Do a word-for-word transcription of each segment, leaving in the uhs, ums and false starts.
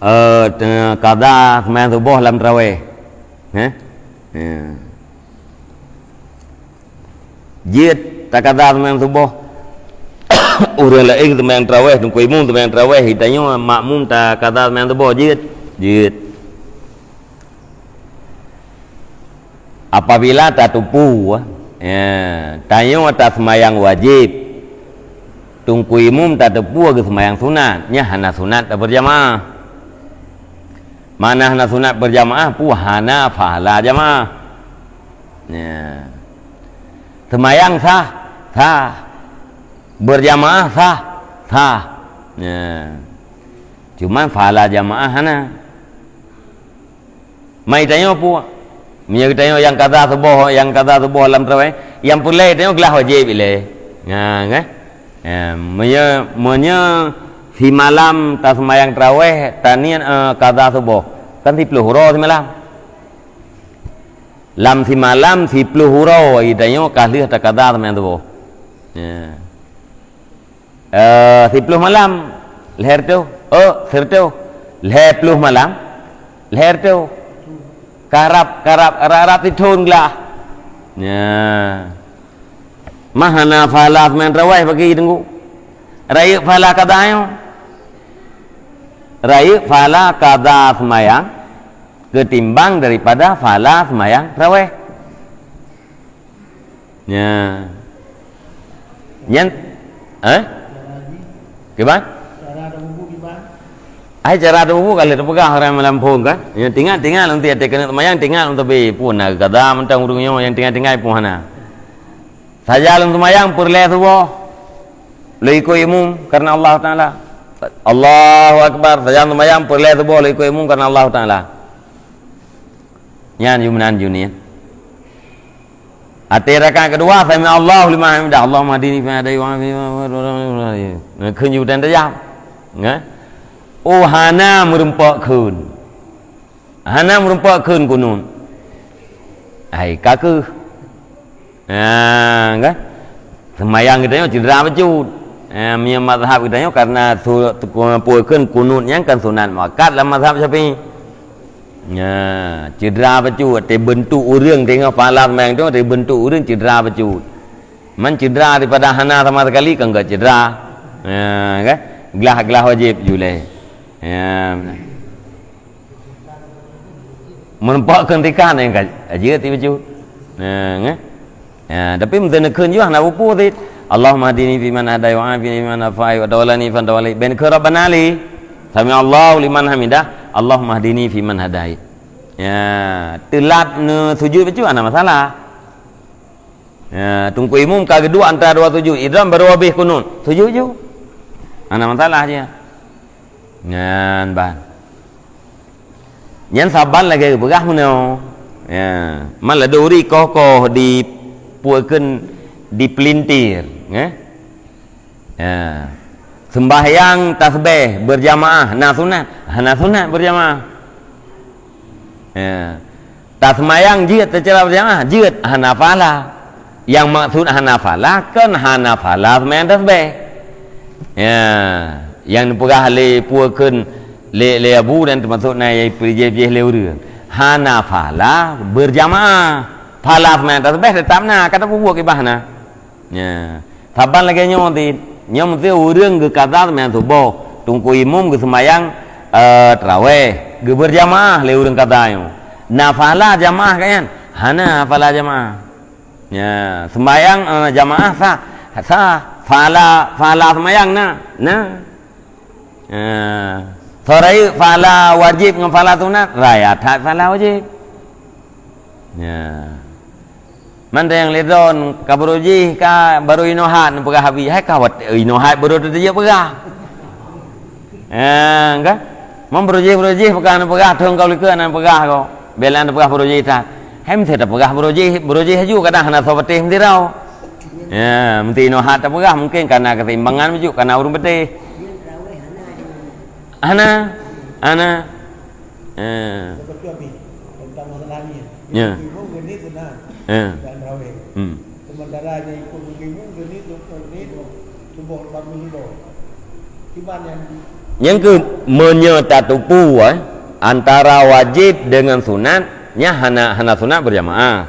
Eh, te-, kada seumayang suboh lam traweh. Heh? Ya. Jeuet takada seumayang suboh. Ureuëng laén seumayang traweh, teungku imum seumayang traweh, geutanyoe makmum takada seumayang suboh, jeuet? Jeuet. Apabila tateupeue, ya, tanyoe taseumayang wajéb, teungku imum tateupeue geuseumayang sunat, nyan hana sunat tabeurjamaah. Mana hana sunat beurjamaah, peue hana pahala jamaah. Ya. Seumayang sah, sah. Beurjamaah sah, sah. Ya. Cuman pahala jamaah hana. Mai tanyoe peue? Meunyoe geutanyoe nyang kada suboh, nyang kada suboh lam traweh, nyang peureulée tanyoe glah wajéb ilée. Nyan, kan? Eh, meunyoe, meunyoe simalam taseumayang traweh, taniet, eh, kada suboh, kan siploh uroe simalam. Lam simalam siploh uroe, geutanyoe ka lheueh takada seumayang suboh. Ya. Eh, siploh malam, lhée reutôh. Oh, sireutôh. Lhée ploh malam, lhée reutôh. Karab, karab, karab, karab sithon glah. Nya. Mah hana pahala seumayang traweh bagi teungku. Rayeuk pahala kada nyoe. Rayeuk pahala kada seumayang ketimbang daripada pahala seumayang traweh. Nya. Nyan, eh? Kiban? Ai cara tabubu ka lheueh tapeugah ureuëng malam phon kan? Ya, tinggai, tinggai lam tiep, keuneuk seumayang tinggai lam tapi pun na kada mantong ureuëng nyoe nyang tinggai-tinggai pun hana. Sajan lam seumayang peureulée suboh lé ikot imum karena Allah Taala. Allahu Akbar, sajan seumayang peureulée suboh lé ikot imum karena Allah Taala. Nyan jumeunan juniet. Até rakaat keudua, sami Allahu liman hamidah. Allahumma hdini fi man hadait wa afini fi man afait. Nah, kheun ju dan tajam. Nah. Oh, hana meurumpok kheun. Hana meurumpok kheun kunut. Hai, ka keuh. Ha, kan? Seumayang geutanyoe cedera bacut. Ha, meunyoe mazhab geutanyoe karena su-, tu-, peue kheun kunut nyan kan sunat muakkad lam mazhab Syafi'i. Nya, cedera bacut, teubentuk ureuëng teungoh pahala seumayang tu, teubentuk ureuëng cedera bacut. Man cedera daripada hana sama sekali kan enggak cedera. Ha, kan? Glah-glah wajéb julée. Ya, beuna. Meurumpok kheun tika nyan ka jeuet bacut. Nah, ngeh? Ya, tapi meunteun kheun jih hana bupu cit. Allahumma hdini fi man hadait wa afini fi man afait wa tawallani fi man tawallait. Ben kheun Rabbana li. Sami Allahu liman hamidah. Allahumma hdini fi man hadait. Ya, teulat neusujud bacut hana masalah. Ya, teungku imum ka geuduek antara dua sujud. Idrom baru habéh kunut. Sujud ju. Hana masalah je. Nyan ban. Nyan saban lagée geupeugah meunoe. Ya, man laduri koh-koh di peue kheun dipelintir, eh? Ya. Sembahyang tasbih berjamaah na sunat? Hana sunat berjamaah. Ya. Taseumayang jeuet teucira berjamaah? Jeuet, hana pahala. Nyang maksud hana pahala, kon hana pahala seumayang tasbih. Ya, nyang neupeugah lé peue kheun lé, lé Abu dan teumasok na nyang peujéh-jéh lé ureuëng. Hana pahala berjamaah. Pahala seumayang tasbih teutap na, ka tapeubuet kiban na. Ya. Saban lagée nyoe cit, nyoe meusé ureuëng geukada seumayang suboh, teungku imum geuseumayang, eh, traweh, geubeurjamaah lé ureuëng kada nyoe. Na pahala jamaah ka nyan? Hana pahala jamaah. Ya, seumayang, eh, jamaah sah, sah. Pahala, pahala seumayang na, na. Eh, soe rayeuk pahala wajéb ngon pahala sunat, raya that pahala wajéb. Ya. Man nyang lé droen ka baroe jih ka baroe inoe hat neupeugah abi, hai ka wat inoe hat baroe teuh jeuet peugah. Eh, ka? Man baroe jih, baroe jih peugah neupeugah, thon ka likot neupeugah ko. Bela neupeugah baroe jih that. Hai meusti tapeugah baroe jih, baroe jih laju kadang hana soe patéh meusidroe. Ya, meusti inoe hat tapeugah mungken karena keuseimbangan bacut karena ureuëng patéh. Hana, hana. Eh. Seperti Abi, tentang masalah ni. Ya. Imum geunie sunat. Ya. Dan raweh. Hmm. Sementara nyang ikut imum geunie tu, geunie tu, suboh, bagus suboh. Kiban nyang Nyang keu meunyoe tateupeue, eh, antara wajéb deungon sunat, nyan hana, hana sunat beurjamaah.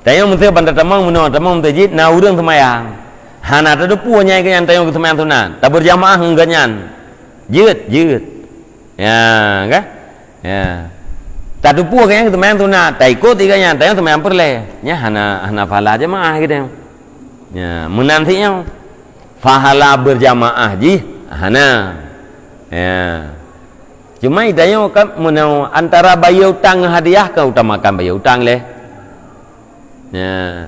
Tanyoe meusé ban tatamong meunoe, tamong meuseujid na ureuëng seumayang. Hana tateupeue nyan keu nyan tanyoe geuseumayang sunat. Tabeurjamaah ngon geuhnyan. Jeuet, jeuet. Ya, kan? Ya. Tateupeue keu nyan geuseumayang sunat, taikot keu nyan, tanyoe seumayang peureulée. Nyan hana, hana pahala jamaah gitu. Ya, meunan sit nyoe. Pahala beurjamaah jih hana. Ya. Cuma tanyoe kan meunoe antara bayeue utang ngon hadiah kan utamakan bayeue utang lé. Ya.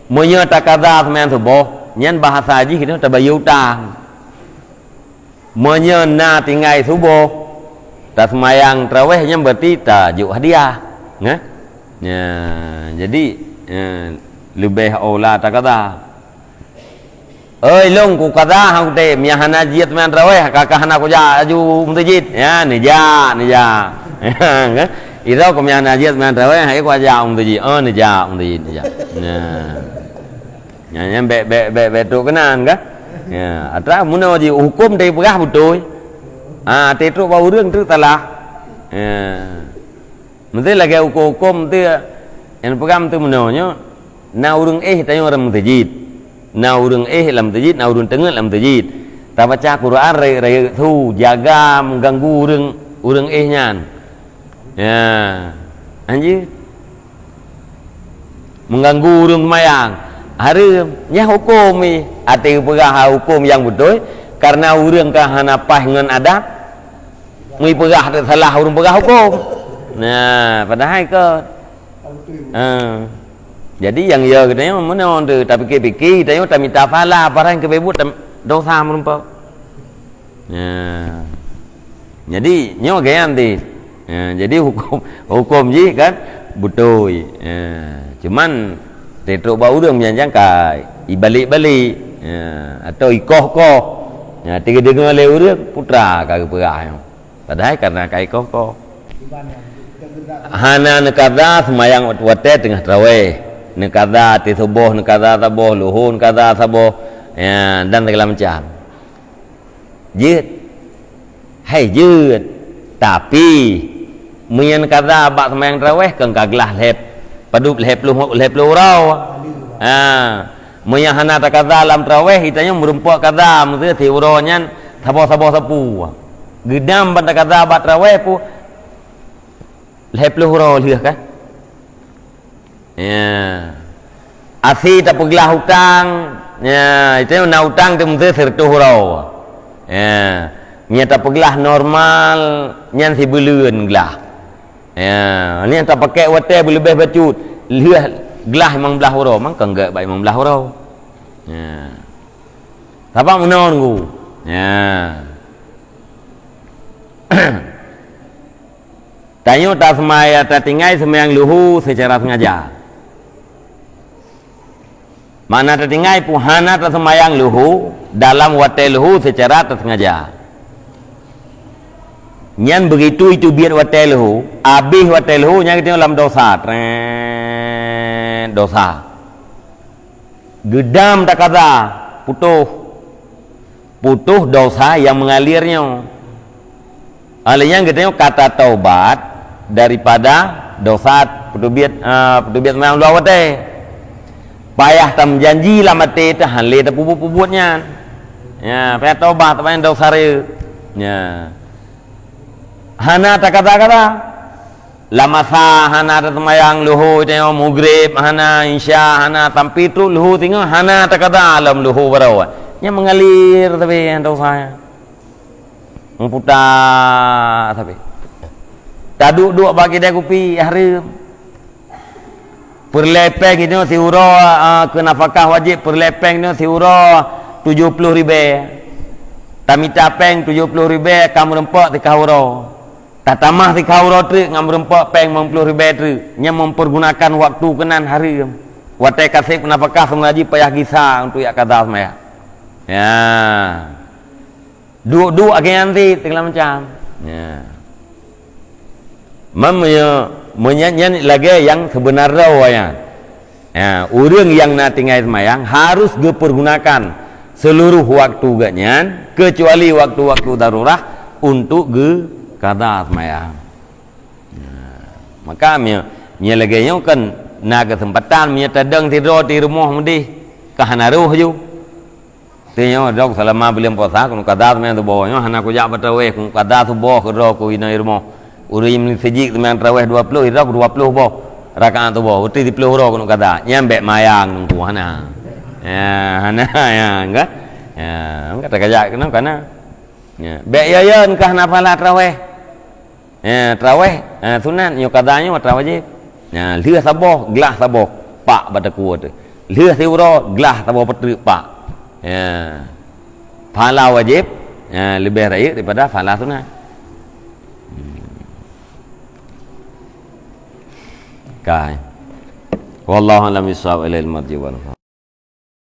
Meunyoe takaza seumayang suboh, nyan bahasa jih keunoe tabayeue utang. Meunyoe na tinggai suboh, taseumayang tarawéh nyan berarti tajok hadiah. Nah? Ya, jadi, ya, leubeh aula takaza. Oi, lôn kukaza hang udeb, meunyo hana jeuet seumayang tarawéh, ka, ka hana kujak laju u meuseujid. Ya, neujak, neujak. Kan? Idroe keu meunyo hana jeuet seumayang tarawéh, hai kujak u meuseujid. Oh, neujak u meuseujid, neujak. Nah. Nyan, nyan bèk, bèk, bèk, bèk trok keunan, kan? Ya, atra meunoe jih huköm teupeugah beutôi. Ah, teutrok bak ureuëng treuk salah. Ya. Meusé lagée huköm-huköm teu nyang peugah teu meunoe nyoe, na ureuëng éh tanyoe lam meuseujid. Na ureuëng éh lam meuseujid, na ureuëng teungeut lam meuseujid. Tabaca Quran rayeuk-rayeuk su, jaga meuganggu ureuëng, ureuëng éh nyan. Ya. Anjir. Meuganggu ureuëng seumayang. Hareuem. Nyan huköm jih. Até peugah huköm nyang beutôi, kareuna ureuëng ka hana paih ngon adat. Meupeugah teusalah ureuëng peugah huköm. Nah, padahai kon. Ha. Jadi nyang ya geutanyoe meunoe teu tapike-pike, tanyoe tamita pahala, barang keubeubut tam-, dosa meurumpok. Ya. Jadi nyoe geuyan teuh. Ya, jadi huköm, huköm jih kan beutôi. Ya. Cuman teutrok bak ureuëng nyang ka ibalek-balek, ya, atau ikoh-koh. Ya, teudeungoe lé ureuëng putra ka geupeugah nyoe. Padahai karena ka ikoh-koh. Hana neukaza seumayang watée teungoh tarawéh. Neukaza ateueh suboh, neukaza saboh, luho neukaza saboh. Ya, dan segala macam. Jeuet. Hai jeuet. Tapi meunyo kaza bak seumayang tarawéh kon ka glah lhée, padub lhée ploh, lhée ploh uroe. Ha. Meunyo hana takaza lam tarawéh, geutanyoe meurumpok kaza meusé siuroe nyan saboh-saboh sapeue. Geudam ban takaza bak tarawéh pu lhée ploh uroe lheueh kan? Ya. Asie tapeuglah utang, ya, itu na utang teumeusé sireutôh uroe. Ya. Nyan tapeuglah normal, nyan sibuleuen glah. Ya, nyan tapakée watée beuleubeh bacut, lheueh glah limong blaih uroe, mangkong gét bak limong blaih uroe. Ya. Sabab meunoe nunggu. Ya. Tanyoe taseumayang, tatinggai seumayang luho seucara seungaja. Makna tatinggai pu hana taseumayang luho dalam watée luho seucara taseungaja. Nyan begitu itu biet watée luho, abéh watée luho nyan geutanyoe lam dosa, trét, dosa. Geudam takaza, putôh. Putôh dosa nyang meungalir nyoe. Óh lheueh nyan geutanyoe ka tataubat daripada dosa peuteubiet, eh, peuteubiet seumayang dua watée. Payah tameujanji lam até teuh hán lé tapeubuet-peubuet nyan. Ya, payah taubat, tabanyang dosa rayeuk. Ya. Hana takaza-kaza. Lam asa hana taseumayang luho, tanyoe mugreb hana, isya hana, sampai trok luho singoh hana takaza lom luho baroe. Nyan meungalir sabe dosa nyan. Meuputa sabe. Taduek-duek bak kidai kupi, hareuem. Peureulée péng inong siuroe, ah, keu nafakah wajéb peureulée péng inong siuroe tujoh ploh ribée. Tamita péng tujoh ploh ribée ka meurumpok sikah uroe. Tatamah sikah uroe treuk ngon meurumpok péng limong ploh ribée treuk, nyan mempergunakan waktu keunan hareuem. Watée ka seb nafakah seumeunaji payah gisa untuk jak kaza seumayang. Ya. Duek-duek lagée nyan cit segala macam. Ya. Man meunyo-, meunyo nyan lagée nyang seubeuna droe nyan. Ya, ureuëng nyang na tinggai seumayang harus geupeurgunakan seluruh waktu geuh nyan, keucuali waktu-waktu darurah, untuk geuqada seumayang. Nah, maka meunyoe, meunyoe lagée nyoe kan na keuseumpatan, meunyoe tadong sidroe di rumoh meudeh, ka hana roh ju. Teungoh dok seulama buleuen puasa, keuneuk qada seumayang suboh nyoe, hana kujak bak taraweh, keuneuk qada suboh keudroe keu inoe rumoh. Ureuëng meusijik seumayang taraweh dua ploh, sidroe dua ploh boh rakaat suboh, beutôi siplôh droe keuneuk qada. Nyan bék mayang teungku, hana. Ya, hana, ya, enggak? Ya, enggak takajak keunoe kana. Ya, bék ya, ya, engkah na pahala taraweh. Ya, taraweh, ha, sunat, nyoe qada nyoe atra wajéb. Ya, lheueh saboh, glah saboh, pak bak takue teuh. Lheueh siuroe, glah saboh peutreuk, pak. Ya. Pahala wajéb, ya, leubeh rayeuk daripada pahala sunat. Hmm. Kai. Wallahu a'lam bishawab, ilaihil marji wal